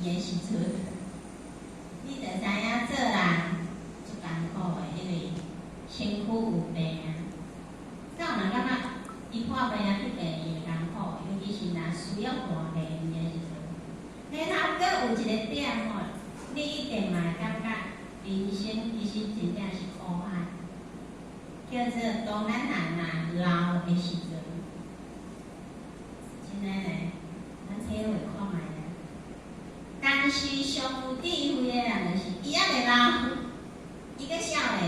的時陣，你就知影做人足艱苦的，因為身軀有病啊。敢有人感覺伊破病啊去病院會艱苦，尤其是若需要看病院的時陣。然後閣有一個點吼，你一定嘛會感覺人生其實真正是苦海，叫做當咱人若老的時陣，真的呢，咱體會看覓咧。但是上有智慧的人就是，伊猶未老，伊閣少年，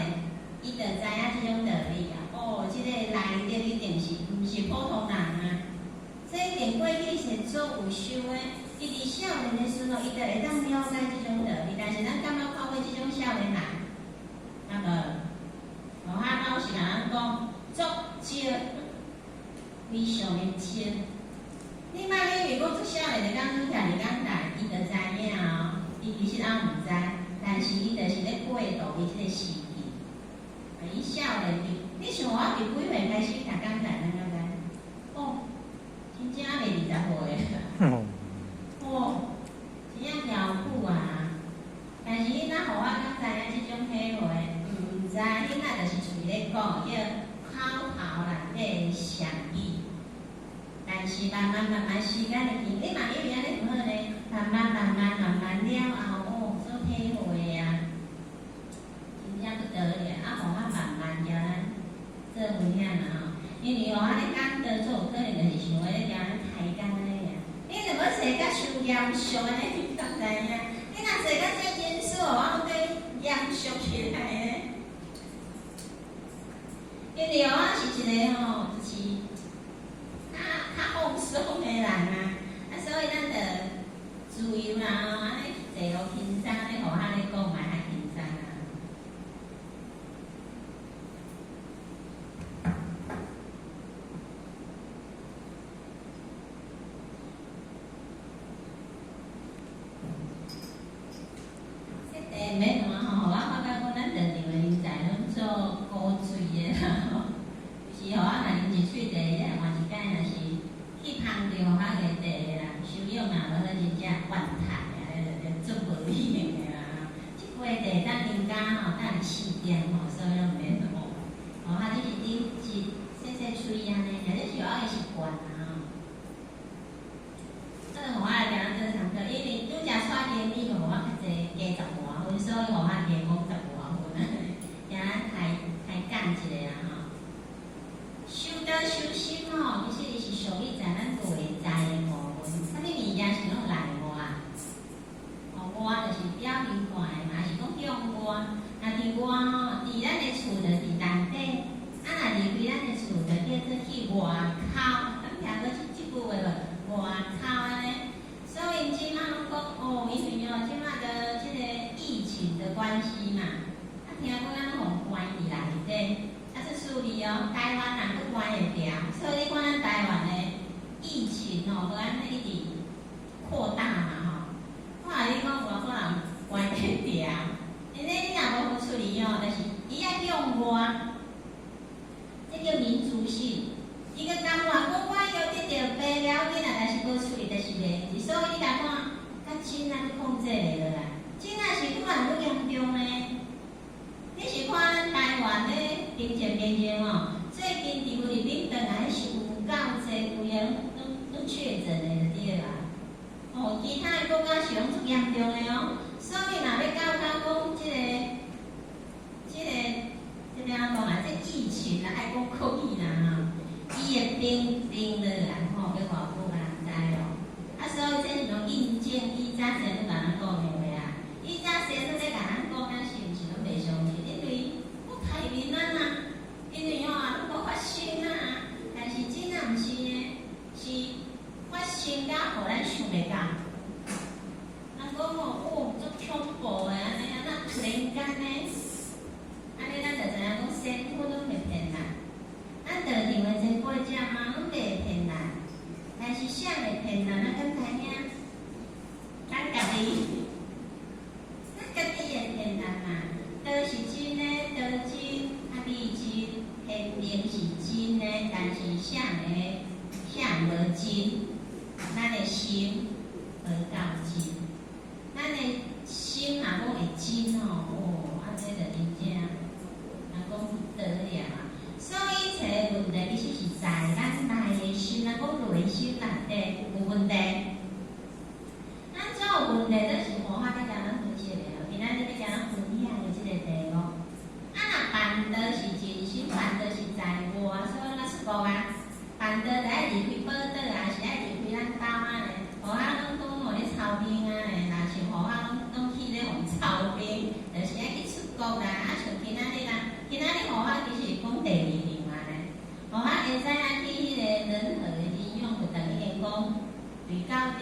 伊就知影這種道理啊。哦，這個來歷一定是毋是普通人啊。這一定過去是做有修的，伊佇少年的時陣，伊就會當了解這種道理。但是咱敢捌看過這種少年人？啊無，哦，哈老是共咱講，足少，非常的少。你莫以為講足少年就講愈徛愈講大，伊就知影哦。伊其實也毋知，但是伊就是咧過渡伊這個時期。啊，伊少年佇，你想我佇幾歲開始徛講台？咱敢知？哦，真正猶未20歲。哦，真正喬久啊！但是你若予我敢知影這種體會？毋知，囡仔就是喙咧講，叫口頭內底常語。但是慢慢慢慢時間會去，你嘛以為按呢毋好呢？慢慢慢慢慢慢了後，哦，所體會啊，真正不得了。啊，予我慢慢叫咱做分享啦吼。因為哦，按呢講道做有可能就是想欲咧共咱開講按呢爾。你若欲坐甲傷嚴肅按呢，你敢知影？你若坐甲這嚴肅，我攏對嚴肅起來咧。因為我是一個吼，就是較較放鬆的人啊，啊，所以咱就自由啦吼，按呢坐予輕鬆，咧予我咧講嘛較輕鬆啊。這個免怎吼，予我發覺講咱道場的人才攏做古錐的啦吼，有時予我若啉一喙茶，這換一擺若是去芳著予較個茶啦，修養若無好，真正怨嘆啊，就足無禮的啦。這杯茶等啉到吼，等4點吼，所以攏毋免吼。哦，啊，這是啉是細細喙按呢，這是我的習慣啦吼。這個予我來共咱做參考，因為拄才帶經理予我較濟加10外分，所以予我加講10外分，共咱開開講一下啦吼。修道修心吼，其實伊是屬於在咱內在的部分。啥物物件是攏內外？哦，外就是表面看的嘛，是講向外。若佇外吼，佇咱的厝就佇內底，啊若離開咱的厝就叫做去外口。敢聽過這這句話無？外口按呢。所以這馬攏講哦，因為哦，這馬的這個疫情的關係嘛，啊聽講咱攏予關佇內底。啊，這處理哦，台灣人閣關會牢，所以你看咱台灣的疫情哦，無按呢一直擴大嘛吼。我共你講，偌可人關會牢，因為你若無予出去哦，就是伊愛向外，這叫民族性。伊閣甘願講我又得著病了緊啊，但是無出去就是袂。所以你來看，較真啊，閣控制袂落來，真啊是愈來愈嚴重呢。你是看咱台灣咧，平靜平靜吼，最近佇菲律賓轉來是有夠濟，規个攏攏確診的就對啦。哦，其他的國家是攏足嚴重的哦，所以若欲到講講這個，這個按怎講啊？這疫情啊，愛講國語啦吼，伊會冰冰落來吼，欲偌久人知哦。啊，所以這是攏印證以早仙女共咱講的話啊，以早仙女咧共咱講，咱是毋是攏袂相信？因為國泰民安啊，因為吼啊，攏無發生啊，但是真正毋是呢，是發生到予咱想袂到。人講吼，哦，足恐怖的按呢，啊那突然間呢，按呢咱就知影講仙佛攏袂騙人，咱道場的這過者嘛攏袂騙人，但是誰會騙人？咱敢知影？咱家己。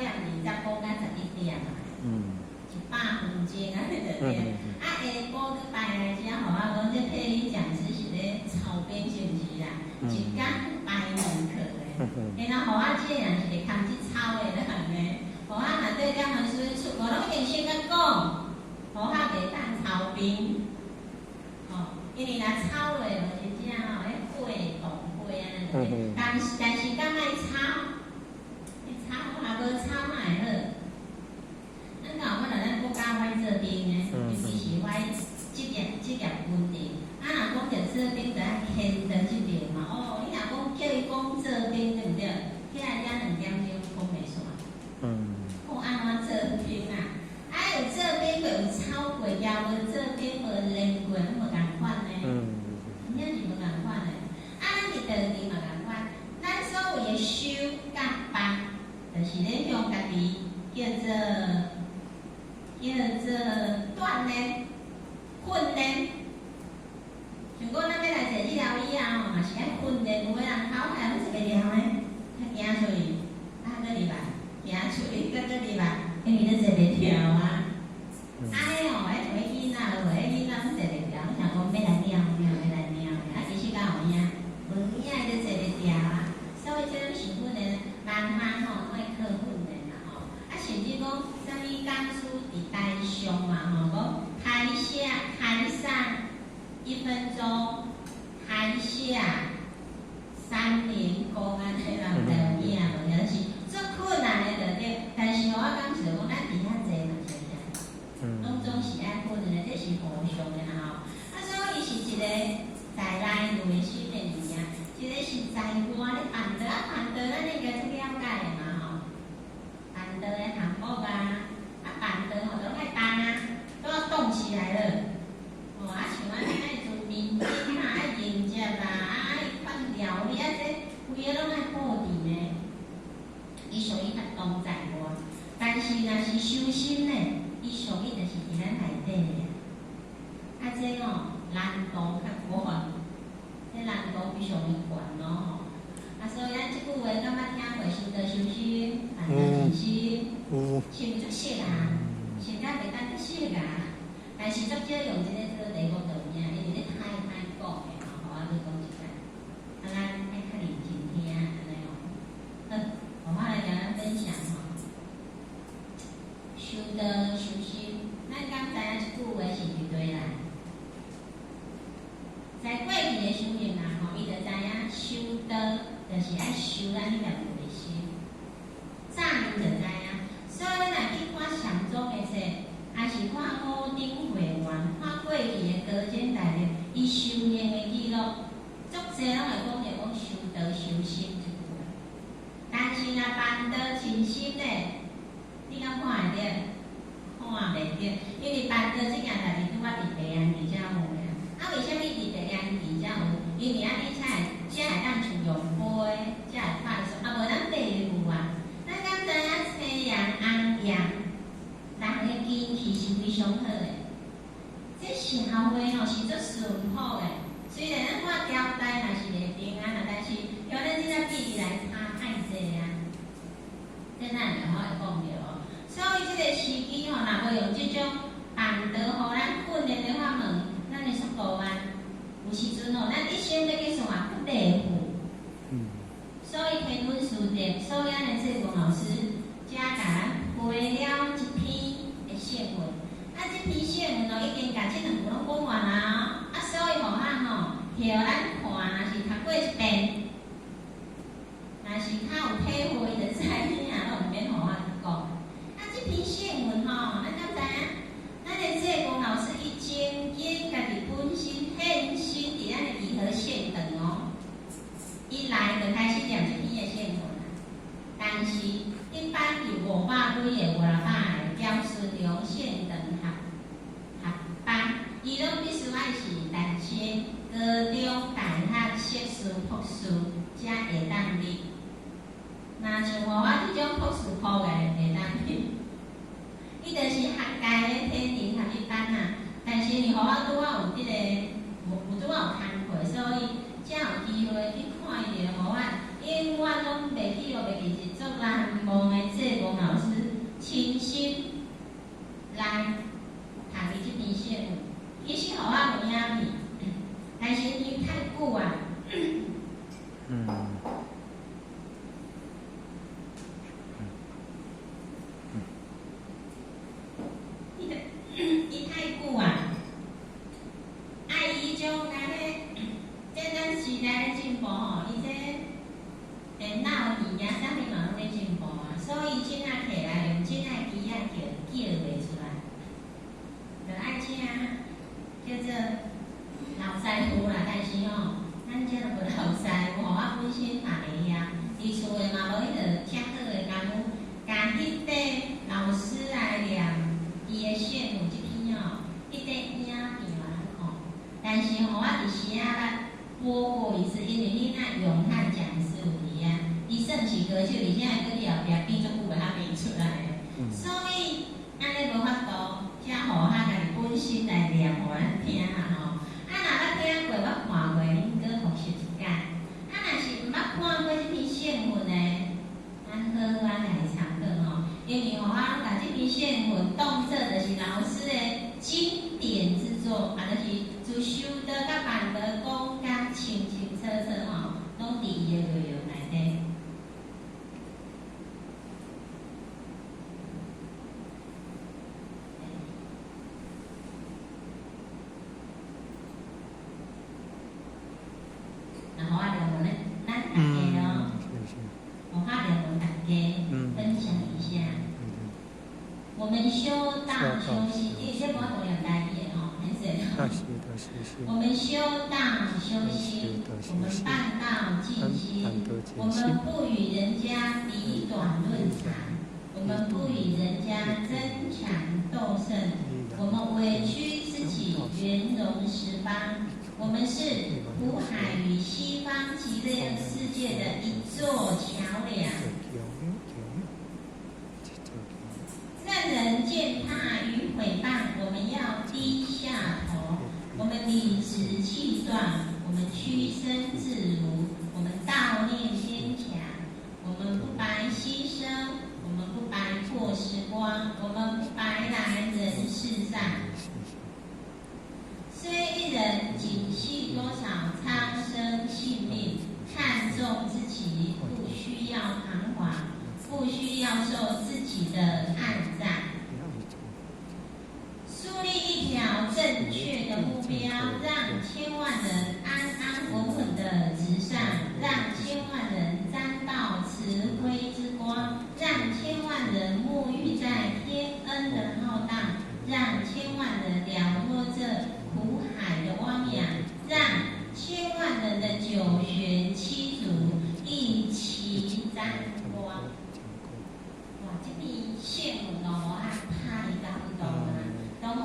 點20講到11點啊。100分鐘啊，對對。啊，下晡閣排來遮，予我講這配音講師是咧操兵是毋是啦？一工排兩課的，然後予我這個人是會堪這操的人呢。予我若對點的時陣出國，攏一定先共講，予我袂當操兵。吼，因為若操落無真正吼，彼過動過按呢就對。但是敢愛操？愛操啊，無操哪會好？咱敢有可能咱國家愛做兵呢，尤其是愛職業軍人。啊，若講著做兵，就愛牽到這邊嘛。哦，你若講叫伊講做兵，對毋對？起來遮2點鐘講袂煞。講按怎做兵啊？啊，有做兵過，有操過，也無做兵無練過，攏無仝款呢。真正是無仝款的。啊，咱佇道場嘛仝款，咱所謂的修佮辦，就是咧向家己叫做鍛鍊、訓練。像講咱欲來坐治療椅啊吼，嘛是愛訓練。有的人頭來攏坐袂牢呢，較行出去，啊，閣入來，行出去，閣入來，因為咧坐袂牢啊。按呢吼，彼像彼囡仔，無彼囡仔攏坐袂牢，攏想講欲來尿尿，欲來尿尿，啊，其實敢有影？無影伊就坐袂牢啊。所以這種是訓練，慢慢吼，攏愛靠訓練啦吼。啊，甚至講啥物講師佇台上嘛吼，講台下台上1分鐘，台下3年功按呢人毋知有影無？就是足困難的就對。但是我感受講，咱佇遐坐嘛是啥，攏總是愛訓練的，這是互相的啦吼。啊，所以伊是一個在內內心的物件，一個是在外咧辦道啊，辦道咱應該足了解的嘛吼。辦道的項目啊，啊辦道吼都愛動啊，都要動起來了。哦，啊像按呢愛做民間啊，愛迎接啦，啊愛款料理啊，這規个攏愛布置呢。伊屬於較當在外，但是若是修心呢，伊屬於就是佇咱內底的。啊，這吼難度較懸，這難度非常的懸咯吼。啊，所以咱這句話敢捌聽過？修道修心，辦道靜心，是毋是足熟啊？熟甲袂當閣熟啊！但是足少用這個做題目就有影，因為咧太歹講的吼，予我閣講一擺。啊，咱愛較認真聽，按呢哦。好，我來共咱分享吼。修道修心，咱敢知影這句話是佇佗來？在過去的修行人吼，伊就知影修道就是愛修咱彼念佛的心。早𪜶就知影，所以咱若去看禪宗的冊，抑是看五頂會願，看過去的高僧大德，伊修行的記錄，足濟攏會講著講修道修心這句話。但是若辦道靜心呢，你敢看會著？看袂著，因為辦道這件代誌拄仔佇白安期才有的。啊，為啥物佇白安期才有？因為按呢才會當像用杯，才會快速。啊，無咱白有啊。咱敢知影青陽、紅陽，人的機器是非常好的。這社會吼是足淳樸的，雖然咱看朝代嘛是袂平安啊，但是像咱這個比起來差太濟啊。這咱會好會講著哦。所以這個時機吼，若無用這種辦道予咱訓練的法門，咱的速度慢。有時陣吼，咱一生欲結束嘛，閣袂赴。所以天文師弟，所以咱的濟公老師，才共咱批了一篇的聖文。啊，這篇聖文哦，已經共這兩句攏講完啊。啊，所以予咱吼，予咱看，若是讀過一遍，若是較有體會，就知影，攏毋免予我講。啊，這篇聖文吼，咱敢知影？咱的濟公老師伊曾經家己本身現身佇咱的怡和縣長哦，伊來就開始念這篇的聖文啊。但是一般有500幾个、5、600個表示兩縣長合班，伊攏必須愛是大學、高中、大學、碩士、博士，才會當入。若像我這種博士科的袂當入。伊就是學界的體制合一班啊，但是因為予我拄仔有這個，有拄仔有工課，所以才有機會去看伊的，予我永遠攏袂去予袂記一足難忘的濟公老師。但是吼，我佇時仔捌播過一次，因為彼那永漢講師有佇遐，伊算是歌手，而且閣佇後壁變足久袂曉變出來。所以按呢無法度，才予我家己本身來念予咱聽啦吼。啊，若捌聽過，捌看過，恁閣復習一擺。啊，若是毋捌看過這篇聖訓的，咱好好仔來參考吼。因為吼，我共這篇聖訓當做就是老師的經典之作，啊，就是自修道佮辦道講甲清清楚楚吼，攏佇伊的內容內底。然後我就問咱大家哦，我發給我們大家分享一下。我們修道修心，這無法度用台語的吼，很簡單。我們修道修心，我們辦道靜心，我們不與人家比短論長，我們不與人家爭強鬥勝，我們委屈自己，圓融十方。我們是苦海與西方極樂世界的一座橋樑。任人踐踏與毀謗，我們要低下頭；我們理直氣壯，我們屈身自如，我們道念堅強，我們不白犧牲，我們不白過時光，我們不白來人世上。雖一人謹繫多少蒼生性命，看重自己，不需要彷徨，不需要受自己的暗讚。樹立一條正確的目標，讓千萬人安安穩穩的直上，讓千萬人沾到慈悲之光，讓千萬人沐浴在天恩的浩蕩，讓千萬人了脫這苦海的汪洋，讓千萬人的九玄七祖一齊沾光。哇！這篇聖文哦，我太感動啦！當我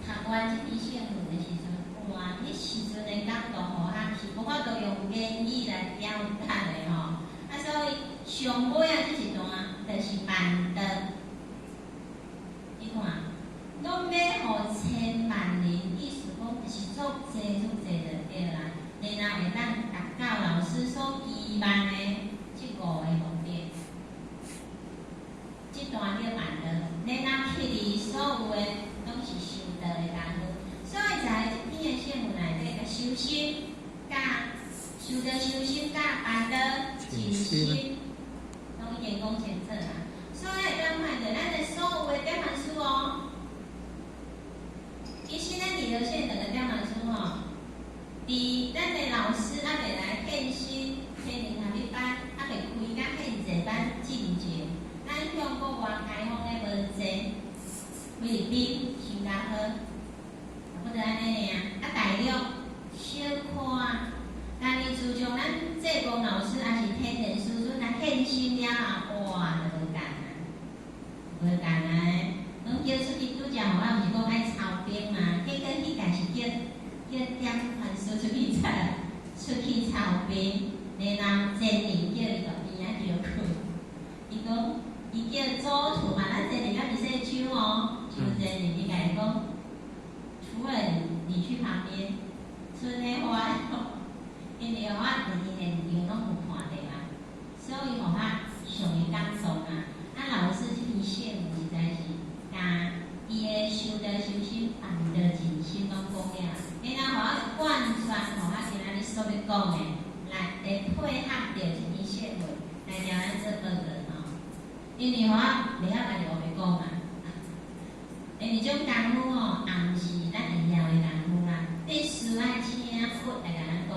讀完這篇聖文的時陣，哇！彼時陣的感動，予我是無法度用言語來表達的吼。啊，所以上尾仔這一段就是辦道。你看，攏欲予千萬人，意思講就是足濟足濟就對啦。然後會當達到老師所期望的這五个目的。這段叫辦道，然後其餘所有的攏是修道的功夫。所以在這篇的聖文內底，共修心、佮修道、修心、佮辦道、靜心，攏已經講清楚啦。所以會當看著咱的所有的點傳師哦。其實咱佇熱線兩個點傳師吼，佇咱的老師猶未來現身天靈合一班，猶未開甲獻濟班進前，咱向國外開放的無濟，菲律賓、新加坡，差不多按呢爾。啊，大陸小可，但是自從咱濟公老師抑是天人師尊來現身了後，哇，就無仝啊，無仝啊！攏叫出去拄才予我毋是講愛操兵嘛？結果彼屆是叫點傳師出去操兵，然後真靈叫伊到邊仔叫去，伊講伊叫左徒嘛，咱真靈猶未說手哦，像真靈伊共伊講，除了你去旁邊，賰的花，因為我佇現場攏有看著嘛，所以予我上會感動啊！啊，老師這篇聖文實在是共伊的修道修心、辦道靜心攏講了，然後予我貫穿，予我今仔日所欲講的，來會配合著這篇聖文來交咱做報告吼。因為我袂曉家己烏白講嘛，因為這種功夫吼，也毋是咱會曉的功夫啦，必須愛請佛來共咱講，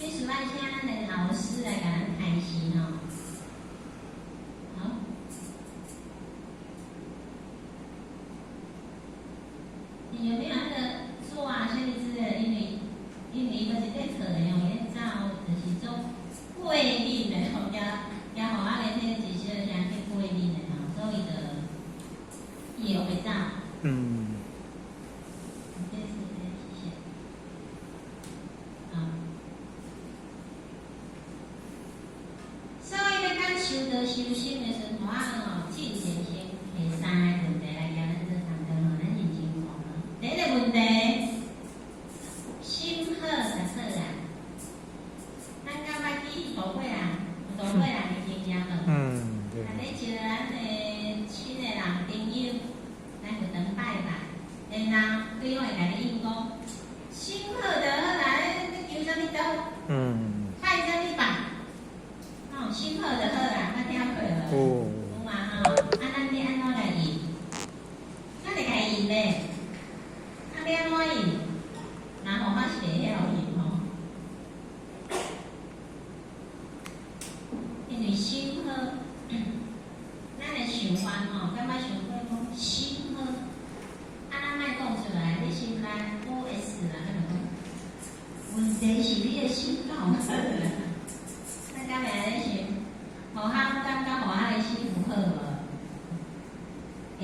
必須愛請咱的老師來共咱開示吼。好，你有沒有那個做啊？啥物之類的？因為伊無一塊課的吼，伊咧走就是做過敏的吼，加加予我咧聽一小聲去過敏的吼，所以就伊會走。這是謝謝。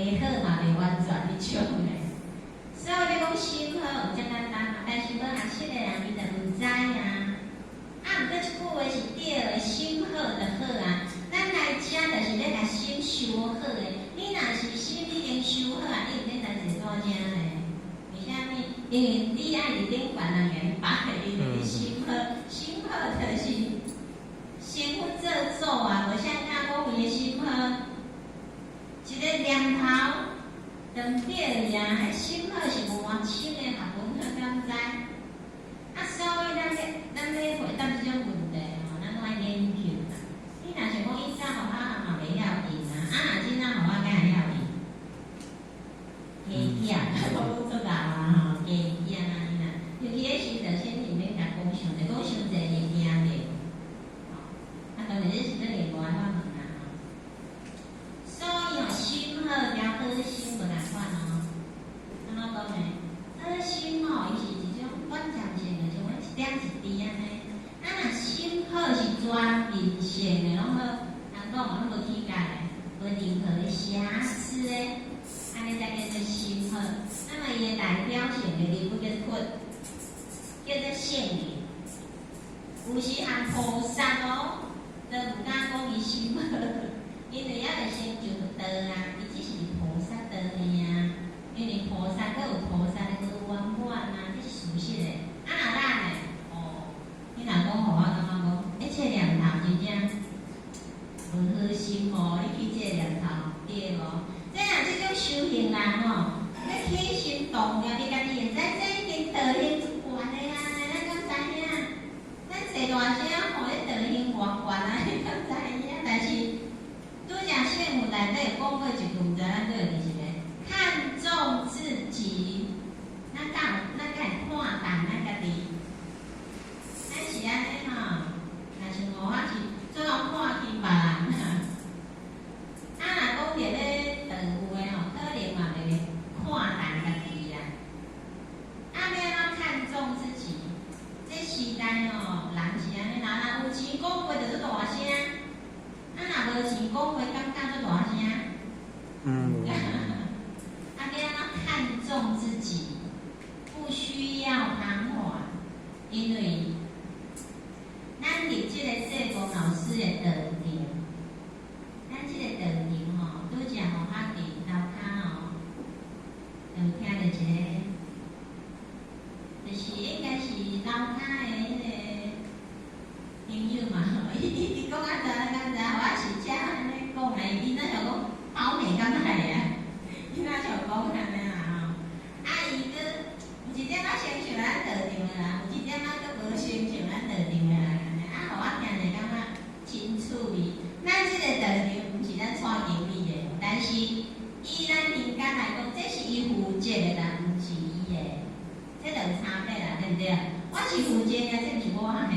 袂好嘛袂完全彼種的。所以你講心好有遮簡單嘛？但是無學識的人伊就毋知啊。啊，毋過這句話是對的，心好就好啊。咱來遮就是咧共心修好的。你若是心已經修好啊，你毋免來坐大遮咧。為啥物？因為你愛佇頂懸人共你擺，因為你心好，心好就是成佛做祖啊，無啥敢講伊的心好。一個念頭斷掉去啊，彼心好是無偌深的學問，你敢知？啊，所以咱咧回答這種問題吼，咱攏愛研究啦。你若想講以早予我嘛袂曉用啊，啊若這仔予我敢會曉用？加減，我講出老啊吼，加減按呢啦。尤其彼時就先前免共講傷濟，講傷濟會驚著。吼，啊當然這是咧另外法門啦吼。所以吼，心好交好心無仝款哦。按怎講呢？好心吼，伊是一種短暫性的，像阮一點一滴按呢。啊，若心好是全面性的，攏好。人講攏無起角的，無任何的瑕疵的，按呢才叫做心好。那麼伊的代表性的人物叫做佛，叫做聖人。有時含菩薩哦，都毋敢講伊心好，因為猶未成就道啊，伊只是菩薩道爾啊。因為菩薩閣有菩薩的無圓滿啊，這是事實的。啊，若咱呢？哦，你若講予我感覺講，欸，這念頭真正無好心哦，你起這個念頭對無？這若這種修行人吼，你起心動念，你家己會知這已經道行足懸的啊！咱敢知影？咱坐大聲吼，咧道行偌懸啊！你敢知影？但是拄才聖父內底有講過一句，毋知咱閣會記一个？看重自己，咱敢會看重咱家己？咱是按呢吼，若像我是做予看輕別人啊，若講著咧道有的吼，可能嘛袂看重家己啦。啊，欲按怎看重自己？這時代吼，人是按呢，若有錢講話就足大聲，啊，若無錢講話，感覺足大聲。啊，欲按怎看重自己？不需要彷徨，因為咱佇這個濟公老師的道場，咱這個道場吼，拄才吼我佇樓跤吼，有聽著一個，就是應該是樓跤的彼個朋友嘛，伊伊講按怎咱敢知？我是遮按呢講的，伊若像講包美敢來啊？伊若像講按呢啦吼，啊伊閣有一點仔親像咱道場的人，有一點仔閣無親像咱道場的人按呢，啊，予我聽者感覺真趣味。咱這個道場毋是咱蔡經理的，但是以咱民間來講，這是伊負責的，但毋是伊的，這就有差別啦，對毋對？我是負責的，這毋是我的。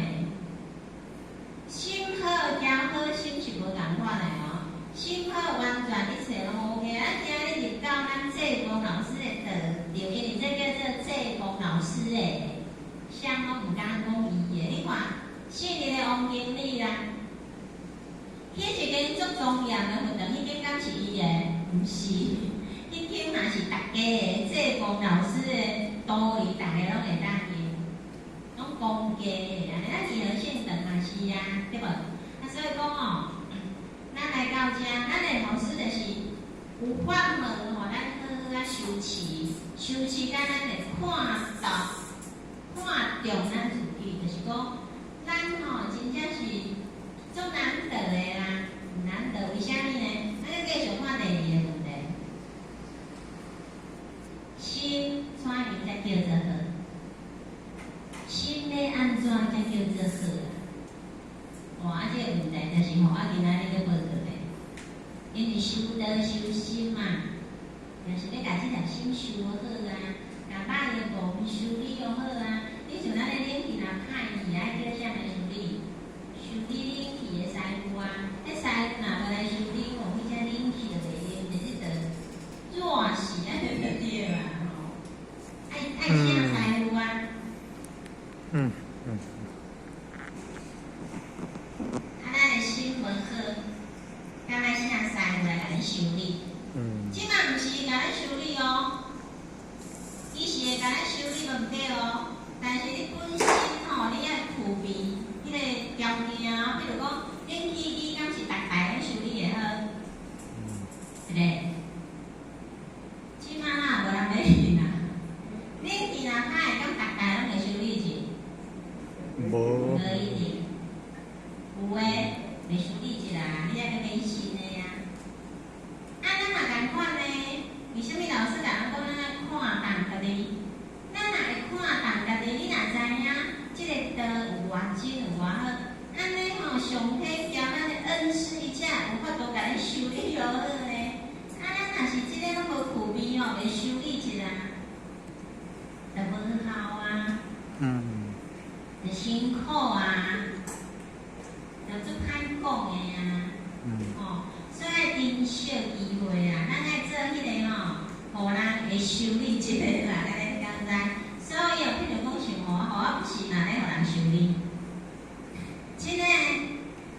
心好交好心是無仝款的哦，心好完全一切攏 OK。啊，今日入到咱濟公老師的道場，因為這叫做濟公老師的，啥攏毋敢講伊的。你看，昔日的王經理啦，彼一間足莊嚴的佛堂，彼間敢是伊的？毋是，彼間嘛是大家的，濟公老師的徒兒，逐个攏會當用，攏公家的。按呢，咱義和憲堂嘛是啊，對無？啊，所以講哦，咱來到遮，咱的老師就是有法門，予咱好好啊修持，修持到咱會看到、看重咱自己，就是講，咱吼真正是足難得的啦，難得，為啥物呢？咱閣繼續看第二个問題，心怎樣才叫做好？心欲按怎才叫做好啊？哇！啊，這個問題就是吼，我今仔日咧報告的，因為修道修心嘛，就是欲共這條心修好啊，共歹的部分修理好啊。你像咱的冷氣若歹去，愛叫啥來修理？修理冷氣的師傅啊，彼師傅若無來修理吼，彼只冷氣就袂用，就是就熱死按呢就對啊吼。愛請師傅啊。啊，咱的心無好，敢愛請師傅來共咱修理。這哦，伊是會共咱修理無毋對哦。但是你本身吼，你愛具備彼個條件啊，比如講，冷氣機敢是逐台攏修理會好？是咧。這馬啦無人欲信啦。冷氣若歹，敢逐台攏會修理者？無。無一定。有的會修理一啦，你愛閣買新的啊。啊，咱嘛仝款呢？為啥物老師共咱講咱愛看重家己？咱若會看重家己，你若知影這個道有偌真有偌好，按呢吼，上天交咱的恩師伊才有法度共咱修理好好呢。啊，咱若是這个攏無具備吼，袂修理一下，就無效啊。就辛苦啊，就足歹講的啊。吼，所以愛珍惜機會啊，咱愛做彼個吼，予人會修理這個啦，按呢敢知？所以哦，譬如講像我，予我不是嘛咧予人修理。這个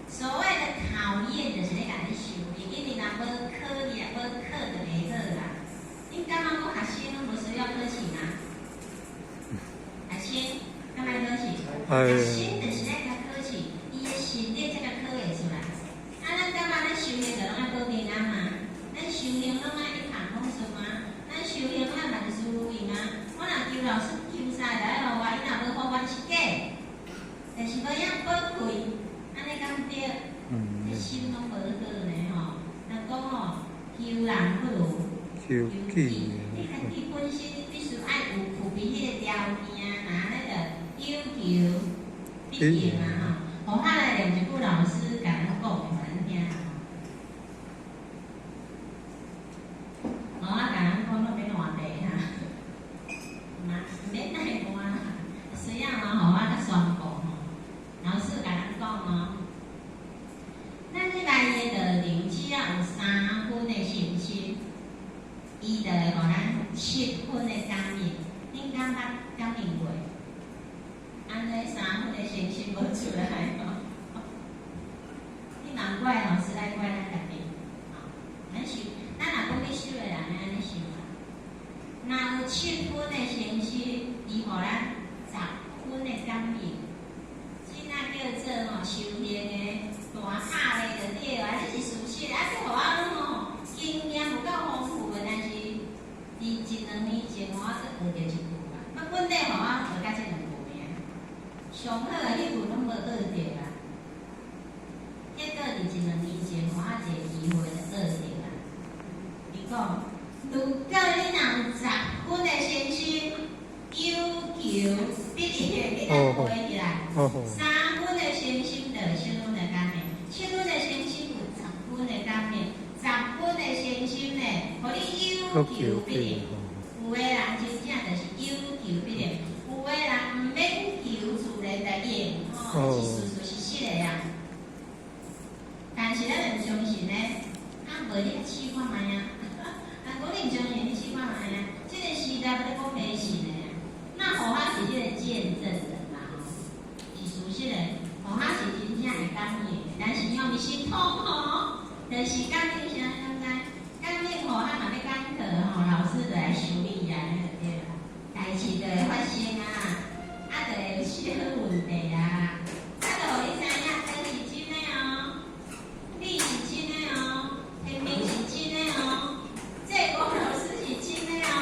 所謂的考驗，就是咧共你修理，因為若無考驗，無考就袂好啦。恁感覺講學生攏無需要考試嗎？學生敢愛考試？學生就是愛共考試，伊的實力才共考會出來。啊，咱感覺咱修行就攏愛保平安嗎？咱修行攏愛一帆風順嗎？咱修行攏愛萬事如意嗎？我若求老師求三個來予我，伊若無予我是假，但是無影保開，按呢敢對？這心攏無好呢吼。人講吼，求人不如求己。你家己本身你必須愛有具備彼個條件，若按呢就有求必應啊吼。予我來念一句老師共咱講的，予咱聽。予我共咱講攏免換地哈，嘛毋免太換，需要哦，予我閣宣布吼。老師共咱講哦，咱這來的道場只要有三分的誠心，伊就會予咱七分的感應。恁敢捌感應過？按呢三分的誠心無出來吼，你嘛怪老師來怪咱家己，吼，咱修，咱若講欲修的人，按呢想啊。若有七分的誠心，伊予咱10分的感應，這那叫做吼修行的大拍咧就對啊，這是事實。啊，這予我攏吼經驗有夠豐富的，但是佇一兩年前我閣學著一句啊，我本底予我學甲這兩句爾，上好的彼句攏無學著啊。結果佇一兩年前，予我一個機會就學著啊。伊講，如果你若有十分的誠心，有求必應，你共背起來。三分的誠心就有七分的感應，七分的誠心有十分的感應，十分的誠心呢，予你有求必應。有的人真正就是有求必應，有的人毋免求，自然就應，吼，是事事實實的啊。但是咱毋相信呢，啊，無你去試看覓啊？人講你毋相信，你試看覓啊？這個時代欲咧講迷信的啊，那予我是這個見證人啦，吼，是事實的，予我是真正會感應的，但是吼，毋是通吼，就是感應啥，敢知？感應予我嘛欲講課吼，老師就來修理啊，按呢就對啦，代誌就會發生啊，啊，就會有小問題啊，啊，就予你知影，這是真的哦，你是真的哦，天明是真的哦，這個老師是真的哦，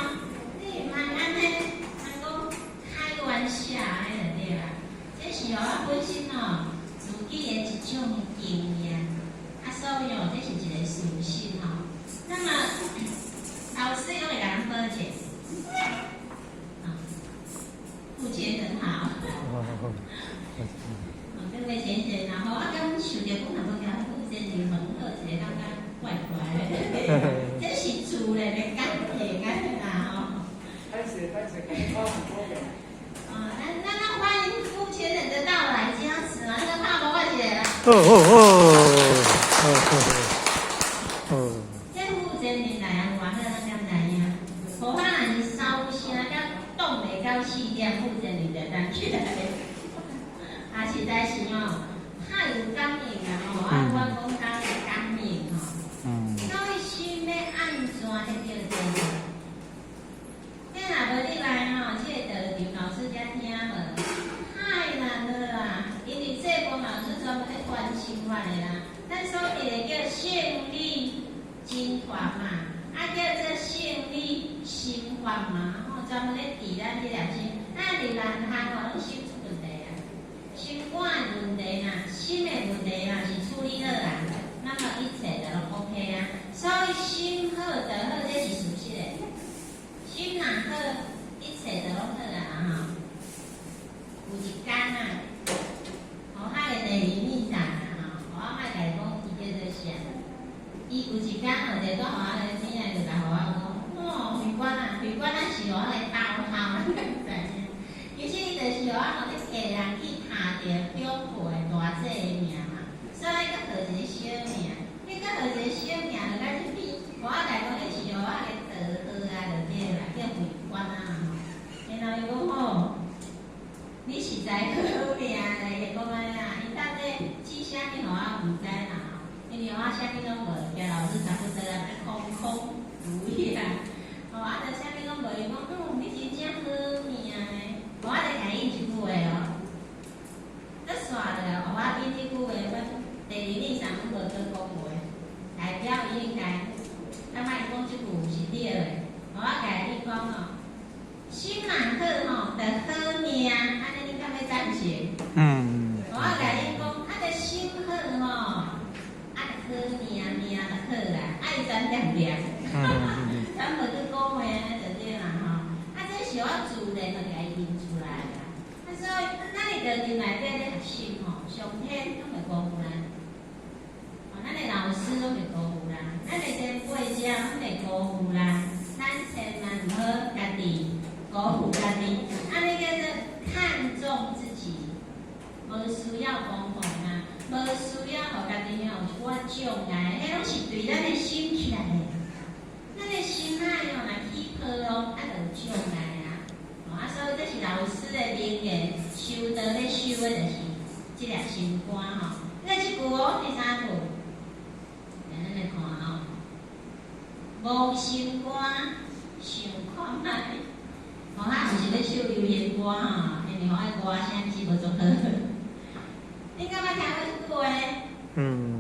你毋通按呢，通講開玩笑，按呢就對啦。這是予我本身哦，自己的一種經驗，啊，所以哦，這是一個事實吼。那麼老師攏會共咱保證，啊，付錢很好。哦，這位先生，然後我感受著講，若無共付錢就問好一個，感覺怪怪的。這是自然的感應按呢啦吼。歹勢歹勢，我唔好嘅。啊，那歡迎付錢人的到來，加持啊！那個拍鼓我一個啦。哦哦哦哦哦。這付錢人來啊，有偌好，咱敢知影？予我若是哨聲甲擋袂到4點，付錢人就當起來。啊，實在是哦，太有感應啊！吼，啊，我講講的感應吼。所以心欲按怎彼叫做？伫咱這粒心，咱佇人項吼攏心出問題啊，心肝的問題啦，心的問題啦，是處理好啊，那麼一切就攏 OK 啊。所以心好就好，這是事實的。心若好，一切就攏好啊吼。有一工啊，予彼个第二面上啊吼，我莫共伊講伊叫做啥？伊有一工吼，就拄予我個囝就來予我講，哦，慧觀啊，慧觀啊是予我來鬥吼，你敢知影？其實伊就是予我吼咧替人去拍著長輩大姐的名嘛，所以閣號一個小名，你閣號一個小名，就甲這篇，我來講，彼是予我個道號啊，就對啦，叫慧觀啊吼。然後伊講吼，你實在好命咧，伊講按呢啊，伊到底記啥物予我毋知啦吼，因為我啥物攏無，交老師差不多啊，空空如也。吼，啊，就啥物攏無，伊講，嗯，你真正好命呢。我就共伊應一句話哦，閣煞落來，予我應這句話，阮第二日上攏無閣講話，代表伊應該感覺伊講這句是對的。予我共伊講哦，心若好吼，就好命，按呢你敢欲贊成？嗯。我共伊講，啊，就心好吼，啊，就好命，命就好啦，啊，伊真恬恬，咱無去講話按呢就對啦吼。啊，這是我自然就共伊認出來啦。啊，所以咱佇道場內底咧學習吼，上天攏會辜負咱，哦，咱的老師攏會辜負咱，咱的前輩者攏會辜負咱，咱千萬毋好家己辜負家己，按呢叫做看重自己，無需要講講啊，無需要予家己有一寡障礙，彼攏是對咱的心起來的。咱的心海哦，若起波浪，啊，就有障礙啊。哦，啊，所以這是老師的名言，修道咧修的就是這粒心肝吼。那這句哦，第三句，來咱來看吼，無心肝想看覓。哦，啊，毋是咧唱流行歌吼，因為我歌聲是無足好。你感覺聽過這句話？嗯。